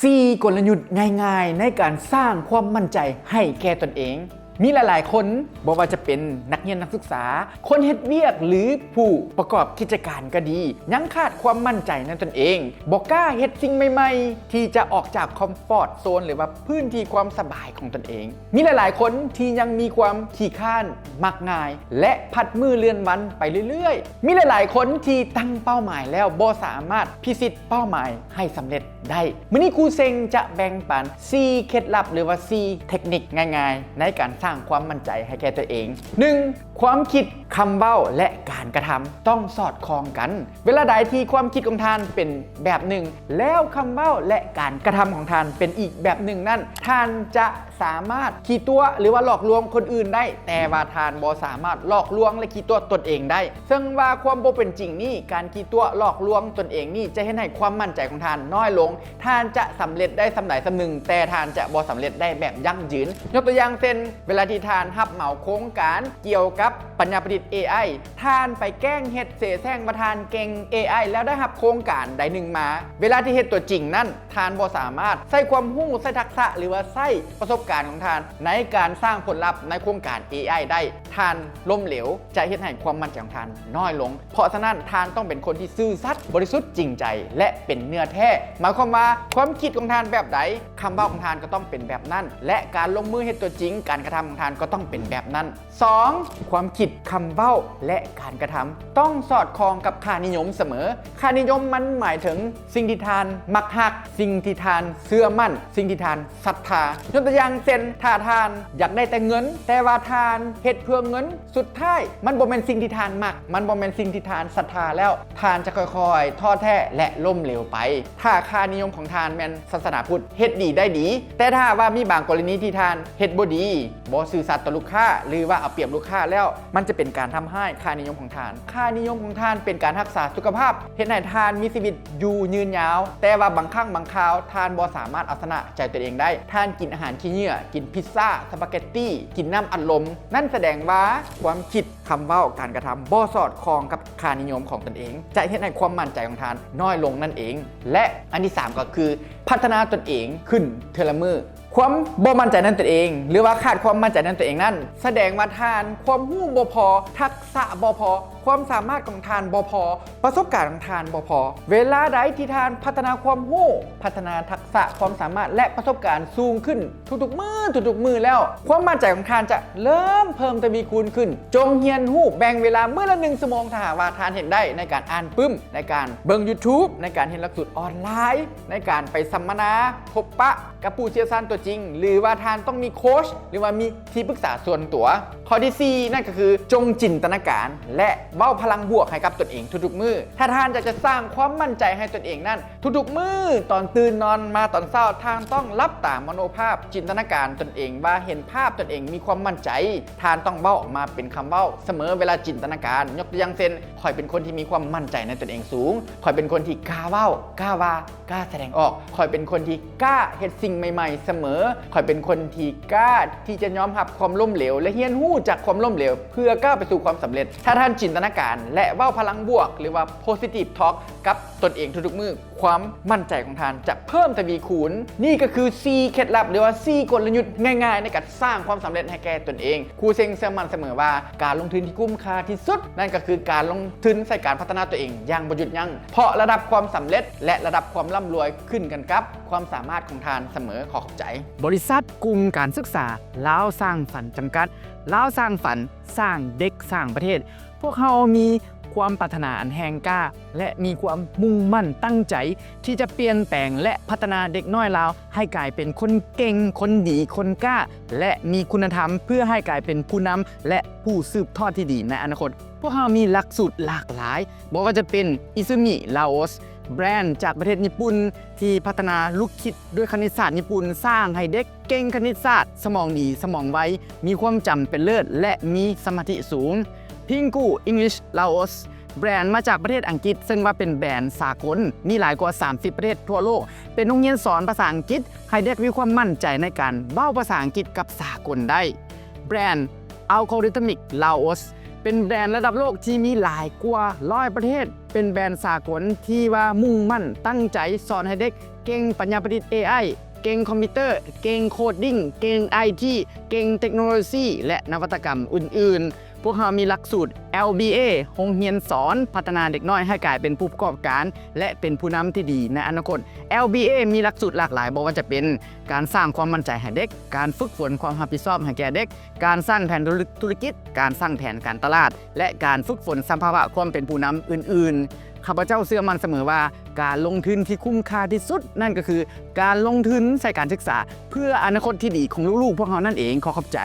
ສີ່ກົນລະຍຸດງ່າຍໆໃນການສ້າງຄວາມໝັ້ນໃຈໃຫ້ແກ່ຕົນເອງ. ມີຫຼາຍໆຄົນ, ບໍ່ວ່າຈະເປັນນັກຮຽນນັກສຶກສາ, ຄົນເຮັດວຽກ ຫຼື ຜູ້ປະກອບກິດຈະການກໍດີ, ຍັງຂາດຄວາມໝັ້ນໃຈໃນຕົນເອງ, ບໍ່ກ້າເຮັດສິ່ງໃໝ່ໆ ທີ່ຈະອອກຈາກຄອມຟອດໂຊນ ຫຼືວ່າພື້ນທີ່ຄວາມສະບາຍຂອງຕົນເອງ. ມີຫຼາຍໆຄົນທີ່ຍັງມີຄວາມຂີ້ຄ້ານ, ມັກງ່າຍ ແລະ ຜັດມື້ເລື່ອນວັນໄປເລື້ອຍໆ. ມີຫຼາຍໆຄົນທີ່ຕັ້ງເປົ້າໝາຍແລ້ວບໍ່ສາມາດພິຊິດເປົ້າໝາຍໃຫ້ສຳເລັດໄດ້. ມື້ນີ້ຄູເຊັງຈະແບ່ງປັນສີ່ເຄັດລັບ ຫຼືວ່າສີ່ເທັກນິກງ່າຍໆໃນການສ້າງຄວາມໝັ້ນໃຈໃຫ້ແກ່ຕົວເອງ. ໜຶ່ງ, ຄວາມຄິດ, ຄຳເວົ້າ ແລະ ການກະທຳຕ້ອງສອດຄ່ອງກັນ. ເວລາໃດທີ່ຄວາມຄິດຂອງທ່ານເປັນແບບໜຶ່ງ ແລ້ວຄຳເວົ້າ ແລະ ການກະທຳຂອງທ່ານເປັນອີກແບບໜຶ່ງນັ້ນ, ທ່ານຈະສາມາດຂີ້ຕົວະ ຫຼືວ່າຫຼອກລວງຄົນອື່ນໄດ້, ແຕ່ວ່າທ່ານບໍ່ສາມາດຫຼອກລວງ ແລະ ຂີ້ຕົວະຕົນເອງໄດ້. ເຊິ່ງວ່າຄວາມບໍ່ເປັນຈິງນີ້, ການຂີ້ຕົວະຫຼອກລວງຕົນເອງນີ້ ຈະເຮັດໃຫ້ຄວາມໝັ້ນໃຈຂອງທ່ານນ້ອຍລົງ. ທ່ານຈະສຳເລັດໄດ້ສ່ຳໃດສ່ຳໜຶ່ງ, ແຕ່ທ່ານຈະບໍ່ສຳເລັດໄດ້ແບບຢັ້ງຢືນ. ຍົກຕົວຢ່າງເຊັ່ນ, ເວລາທີ່ທ່ານຮັບເໝົາໂຄງການກ່ຽວກັບປັນຍາປະດິດ ເອໄອ, ທ່ານໄປແກ້ງເຮັດເສແສ້ງວ່າທ່ານເກັ່ງ ເອໄອ ແລ້ວໄດ້ຮັບໂຄງການໃດໜຶ່ງມາ. ເວລາທີ່ເຮັດຕົວຈິງນັ້ນ, ທ່ານບໍ່ສາມາດໃຊ້ຄວາມຮູ້, ໃຊ້ທັກສະ ຫຼືວ່າໃຊ້ປະສົບການຂອງທ່ານໃນການສ້າງຜົນລັບໃນໂຄງການ ເອໄອ ໄດ້. ທ່ານລົ້ມເຫຼວ, ຈະເຮັດໃຫ້ຄວາມໝັ້ນໃຈຂອງທ່ານນ້ອຍລົງ. ເພາະສະນັ້ນ, ທ່ານຕ້ອງເປັນຄົນທີ່ຊື່ສັດ, ບໍລິສຸດ, ຈິງໃຈ ແລະ ເປັນເນື້ອແທ້. ໝາຍຄວາມວ່າ ຄວາມຄິດຂອງທ່ານແບບໃດ, ຄຳເວົ້າຂອງທ່ານກໍຕ້ອງເປັນແບບນັ້ນ ແລະ ການລົງມືເຮັດຕົວຈິງ, ການກະທຳຂອງທ່ານກໍຕ້ອງເປັນແບບນັ້ນ. ສອງ, ຄວາມຄິດ, ຄຳເວົ້າ ແລະ ການກະທຳຕ້ອງສອດຄ່ອງກັບຄ່ານິຍົມສະເໝີ. ຄ່ານິຍົມມັນໝາຍເຖິງສິ່ງທີ່ທ່ານມັກຮັກ, ສິ່ງທີ່ທ່ານເຊື່ອໝັ້ນ, ສິ່ງທີ່ທ່ານສັດທາ. ຍົກຕົວຢ່າງເຊັ່ນ, ຖ້າທ່ານຢາກໄດ້ແຕ່ເງິນ, ແຕ່ວ່າທ່ານເຮັດເພື່ອເງິນ, ສຸດທ້າຍມັນບໍ່ແມ່ນສິ່ງທີ່ທ່ານມັກ, ມັນບໍ່ແມ່ນສິ່ງທີ່ທ່ານສັດທາແລ້ວ, ທ່ານຈະຄ່ອຍໆທໍ້ແທ້ ແລະ ລົ້ມເຫຼວໄປ. ຖ້າຄ່ານິຍົມຂອງທ່ານແມ່ນສາສະໜາພຸດ, ເຮັດດີໄດ້ດີ, ແຕ່ຖ້າຫາກວ່າມີບາງກໍລະນີທີ່ທ່ານເຮັດບໍ່ດີ, ບໍ່ຊື່ສັດຕໍ່ລູກຄ້າ ຫຼືວ່າເອົາປຽບລູກຄ້າແລ້ວ, ມັນຈະເປັນການທຳຮ້າຍຄ່ານິຍົມຂອງທ່ານ. ຄ່ານິຍົມຂອງທ່ານເປັນການຮັກສາສຸຂະພາບ, ເຮັດໃຫ້ທ່ານມີຊີວິດຢູ່ຍືນຍາວ, ແຕ່ວ່າບາງຄັ້ງບາງຄາວທ່ານບໍ່ສາມາດເອົາຊະນະໃຈຕົວເອງໄດ້. ທ່ານກິນອາຫານຂີ້ເຫຍື້ອ, ກິນພິດຊາ, ສະປາເກັດຕີ, ກິນນ້ຳອັດລົມ, ນັ້ນສະແດງວ່າຄວາມຄິດ, ຄຳເວົ້າ, ການກະທຳບໍ່ສອດຄ່ອງກັບຄ່ານິຍົມຂອງຕົນເອງ, ຈະເຮັດໃຫ້ຄວາມໝັ້ນໃຈຂອງທ່ານນ້ອຍລົງນັ້ນເອງ. ແລະ ອັນທີສາມກໍຄື ພັດທະນາຕົນເອງຂຶ້ນເທື່ອລະມື້. ຄວາມບໍ່ໝັ້ນໃຈໃນຕົນເອງ ຫຼືວ່າຂາດຄວາມໝັ້ນໃຈໃນຕົນເອງນັ້ນ ສະແດງວ່າທ່ານຄວາມຮູ້ບໍ່ພໍ, ທັກສະບໍ່ພໍ, ຄວາມສາມາດຂອງທ່ານບໍ່ພໍ, ປະສົບການຂອງທ່ານບໍ່ພໍ. ເວລາໃດທີ່ທ່ານພັດທະນາຄວາມຮູ້, ພັດທະນາທັກສະ, ຄວາມສາມາດ ແລະ ປະສົບການສູງຂຶ້ນທຸກໆມື້, ທຸກໆມື້ແລ້ວ, ຄວາມໝັ້ນໃຈຂອງທ່ານຈະເລີ່ມເພີ່ມທະວີຄູນຂຶ້ນ. ຈົ່ງຮຽນຮູ້, ແບ່ງເວລາມື້ລະໜຶ່ງຊົ່ວໂມງ, ຖ້າຫາກວ່າທ່ານເຮັດໄດ້, ໃນການອ່ານປຶ້ມ, ໃນການເບິ່ງ YouTube, ໃນການຮຽນຫຼັກສູດອອນລາຍ, ໃນການໄປສຳມະນາ, ພົບປະ ກັບຜູ້ຊ່ຽວຊານຕົວຈິງ ຫຼືວ່າທ່ານຕ້ອງມີໂຄຊ ຫຼືວ່າມີທີ່ປຶກສາສ່ວນຕົວ. ຂໍ້ທີສີ່ ນັ້ນກໍຄື ຈົ່ງຈິນຕະນາການ ແລະ ເວົ້າພະລັງບວກໃຫ້ກັບຕົນເອງທຸກໆມື້. ຖ້າທ່ານຢາກຈະສ້າງຄວາມໝັ້ນໃຈໃຫ້ຕົນເອງນັ້ນ ທຸກໆມື້ ຕອນຕື່ນນອນມາຕອນເຊົ້າ, ທ່ານຕ້ອງຫຼັບຕາມະໂນພາບ, ຈິນຕະນາການຕົນເອງວ່າເຫັນພາບຕົນເອງມີຄວາມໝັ້ນໃຈ. ທ່ານຕ້ອງເວົ້າອອກມາເປັນຄຳເວົ້າສະເໝີເວລາຈິນຕະນາການ. ຍົກຕົວຢ່າງເຊັ່ນ, ຂ້ອຍເປັນຄົນທີ່ມີຄວາມໝັ້ນໃຈໃນຕົນເອງສູງ. ຂ້ອຍເປັນຄົນທີ່ກ້າເວົ້າ, ກ້າວ່າ, ກ້າສະແດງອອກ. ຂ້ອຍເປັນຄົນທີ່ກ້າເຮັດສິ່ງໃໝ່ໆສະເໝີ. ຂ້ອຍເປັນຄົນທີ່ກ້າທີ່ຈະຍອມຮັບຄວາມລົ້ມເຫຼວ ແລະ ຮຽນຮູ້ຈາກຄວາມລົ້ມເຫຼວ ເພື່ອກ້າວໄປສູ່ຄວາມສຳເລັດ. ຖ້າທ່ານຈິນຕະນາການ ແລະ ເວົ້າພະລັງບວກ ຫຼືວ່າ positive talk ກັບຕົນເອງທຸກໆມື້, ຄວາມໝັ້ນໃຈຂອງທ່ານຈະເພີ່ມທະວີຄູນ. ນີ້ກໍຄືສີ່ເຄັດລັບ ຫຼືວ່າສີ່ກົນລະຍຸດງ່າຍໆໃນການສ້າງຄວາມສຳເລັດໃຫ້ແກ່ຕົນເອງ. ຄູເຊັງເຊື່ອໝັ້ນສະເໝີວ່າ ການລົງທຶນທີ່ຄຸ້ມຄ່າທີ່ສຸດ ນັ້ນກໍຄືການລົງທຶນໃສ່ການພັດທະນາຕົວເອງຢ່າງບໍ່ຢຸດຢັ້ງ, ເພາະລະດັບຄວາມສຳເລັດ ແລະ ລະດັບຄວາມລ່ຳລວຍຂຶ້ນກັນກັບຄວາມສາມາດຂອງທ່ານສະເໝີ. ຂໍຂອບໃຈ. ບໍລິສັດກຸ່ມການສຶກສາລາວສ້າງຝັນຈຳກັດ, ລາວສ້າງຝັນ, ສ້າງເດັກ, ສ້າງປະເທດ. ພວກເຮົາມີຄວາມປາດຖະໜາອັນແຮງກ້າ ແລະ ມີຄວາມມຸ່ງໝັ້ນຕັ້ງໃຈທີ່ຈະປ່ຽນແປງ ແລະ ພັດທະນາເດັກນ້ອຍລາວໃຫ້ກາຍເປັນຄົນເກັ່ງ, ຄົນດີ, ຄົນກ້າ ແລະ ມີຄຸນນະທຳ ເພື່ອໃຫ້ກາຍເປັນຜູ້ນຳ ແລະ ຜູ້ສືບທອດທີ່ດີໃນອະນາຄົດ. ພວກເຮົາມີຫຼັກສູດຫຼາກຫຼາຍ, ບໍ່ວ່າຈະເປັນ Izumi Laos, ແບຣນຈາກປະເທດຍີ່ປຸ່ນ ທີ່ພັດທະນາລູກຄິດດ້ວຍຄະນິດສາດຍີ່ປຸ່ນ, ສ້າງໃຫ້ເດັກເກັ່ງຄະນິດສາດ, ສະໝອງດີ, ສະໝອງໄວ, ມີຄວາມຈຳເປັນເລີດ ແລະ ມີສະມາທິສູງ. Pinggu English Laos, ແບຣນມາຈາກປະເທດອັງກິດ, ເຊິ່ງວ່າເປັນແບຣນສາກົນ, ມີຫຼາຍກວ່າສາມສິບປະເທດທົ່ວໂລກ, ເປັນໂຮງຮຽນສອນພາສາອັງກິດ ໃຫ້ເດັກມີຄວາມໝັ້ນໃຈໃນການເວົ້າພາສາອັງກິດກັບສາກົນໄດ້. ແບຣນ Algorithmic Laos ເປັນແບຣນລະດັບໂລກທີ່ມີຫຼາຍກວ່າຮ້ອຍປະເທດ, ເປັນແບຣນສາກົນທີ່ວ່າມຸ່ງໝັ້ນຕັ້ງໃຈສອນໃຫ້ເດັກ ເກັ່ງປັນຍາປະດິດ ເອໄອ, ເກັ່ງຄອມພິວເຕີ, ເກັ່ງໂຄດດິ້ງ, ເກັ່ງໄອທີ, ເກັ່ງເຕັກໂນໂລຊີ ແລະ ນະວັດຕະກຳອື່ນໆ. ພວກເຮົາມີຫຼັກສູດ ແອລບີເອ ໂຮງຮຽນສອນພັດທະນາເດັກນ້ອຍໃຫ້ກາຍເປັນຜູ້ປະກອບການ ແລະ ເປັນຜູ້ນຳທີ່ດີໃນອະນາຄົດ. ແອລບີເອ ມີຫຼັກສູດຫຼາກຫຼາຍ, ບໍ່ວ່າຈະເປັນການສ້າງຄວາມໝັ້ນໃຈໃຫ້ເດັກ, ການຝຶກຝົນຄວາມຮັບຜິດຊອບໃຫ້ແກ່ເດັກ, ການສ້າງແຜນທຸລະກິດ, ການສ້າງແຜນການຕະຫຼາດ ແລະ ການຝຶກຝົນສະພາວະຄວາມເປັນຜູ້ນຳອື່ນໆ. ຂ້າພະເຈົ້າເຊື່ອໝັ້ນສະເໝີວ່າ ການລົງທຶນທີ່ຄຸ້ມຄ່າທີ່ສຸດນັ້ນກໍຄື ການລົງທຶນໃສ່ການສຶກສາເພື່ອອະນາຄົດທີ່ດີຂອງລູກໆພວກເຮົານັ້ນເອງ. ຂໍຂອບໃຈ.